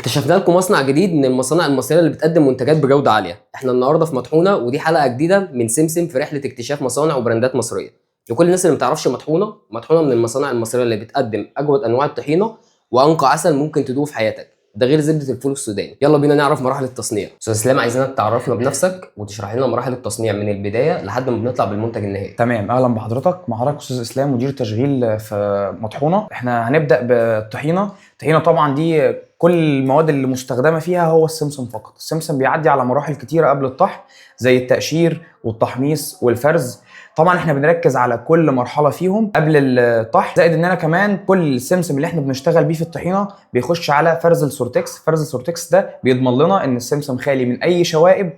اكتشفنا لكم مصنع جديد من المصانع المصرية اللي بتقدم منتجات بجوده عالية. احنا النهارده في مطحونه، ودي حلقة جديدة من سمسم في رحله اكتشاف مصانع وبراندات مصرية. لكل الناس اللي ما تعرفش مطحونه، مطحونه من المصانع المصرية اللي بتقدم اجود انواع الطحينه وانقى عسل ممكن تدوقه في حياتك، ده غير زبدة الفول السوداني. يلا بينا نعرف مراحل التصنيع. استاذ اسلام، عايزينك تعرفنا بنفسك وتشرح لنا مراحل التصنيع من البداية لحد ما بنطلع بالمنتج النهائي. تمام، اهلا بحضرتك. مع حضرتك استاذ اسلام، مدير تشغيل في مطحونه. احنا هنبدا بالطحينه. الطحينه طبعا دي كل المواد اللي مستخدمة فيها هو السمسم فقط. السمسم بيعدي على مراحل كتيرة قبل الطحن، زي التقشير والتحميص والفرز. طبعا احنا بنركز على كل مرحلة فيهم قبل الطحن، زائد اننا كمان كل السمسم اللي احنا بنشتغل بيه في الطحينه بيخش على فرز السورتكس. فرز السورتكس ده بيضمن لنا ان السمسم خالي من اي شوائب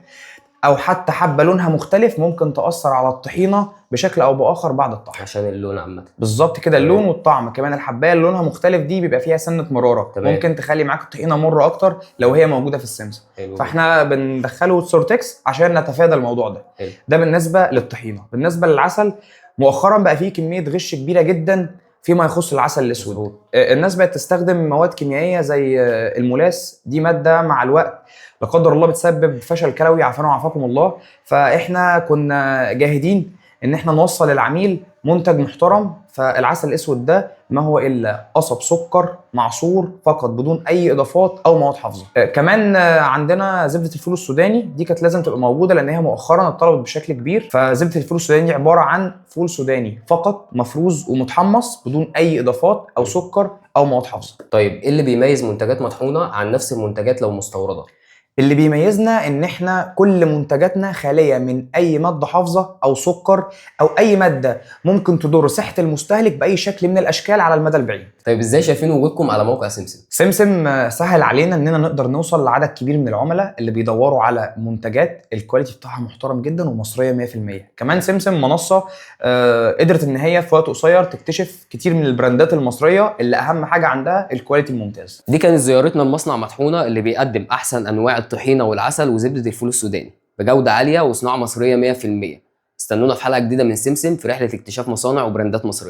او حتى حبه لونها مختلف ممكن تاثر على الطحينه بشكل او باخر بعد الطحن. عشان اللون عامة. بالظبط كده، تمام. اللون والطعم كمان. الحبايه اللي لونها مختلف دي بيبقى فيها سنة مرارة. تمام. ممكن تخلي معاك الطحينه مرة اكتر لو هي موجودة في السمسم. حلو. فاحنا بندخله سورتكس عشان نتفادى الموضوع ده. حلو. ده بالنسبة للطحينه. بالنسبة للعسل، مؤخرا بقى فيه كمية غش كبيرة جدا فيما يخص العسل الاسود. مظبوط. الناس بقت تستخدم مواد كيميائية زي المولاس. دي مادة مع الوقت لا قدر الله بتسبب فشل كلوي، عافانا وعافاكم الله. فاحنا كنا جاهدين ان احنا نوصل للعميل منتج محترم. فالعسل الاسود ده ما هو الا قصب سكر معصور فقط، بدون اي اضافات او مواد حافظه. كمان عندنا زبدة الفول السوداني، دي كانت لازم تبقى موجودة لان هي مؤخرا اتطلبت بشكل كبير. فزبده الفول السوداني دي عبارة عن فول سوداني فقط، مفروز ومتحمص بدون اي اضافات او سكر او مواد حافظه. طيب ايه اللي بيميز منتجات مطحونه عن نفس المنتجات لو مستورده؟ اللي بيميزنا ان احنا كل منتجاتنا خالية من اي مادة حافظه او سكر او اي مادة ممكن تضر صحة المستهلك باي شكل من الاشكال على المدى البعيد. طيب ازاي شايفين وجودكم على موقع سمسم؟ سمسم سهل علينا اننا نقدر نوصل لعدد كبير من العملاء اللي بيدوروا على منتجات ال quality بتاعها محترم جدا ومصريه 100%. كمان سمسم منصة قدرت ان هي في وقت قصير تكتشف كتير من البراندات المصرية اللي اهم حاجة عندها ال quality الممتاز. دي كانت زيارتنا لمصنع مطحونه اللي بيقدم احسن انواع الطحينه والعسل وزبده الفول السوداني بجوده عالية وصناعة مصرية 100%. استنونا في حلقة جديدة من سمسم في رحله اكتشاف مصانع وبراندات مصرية.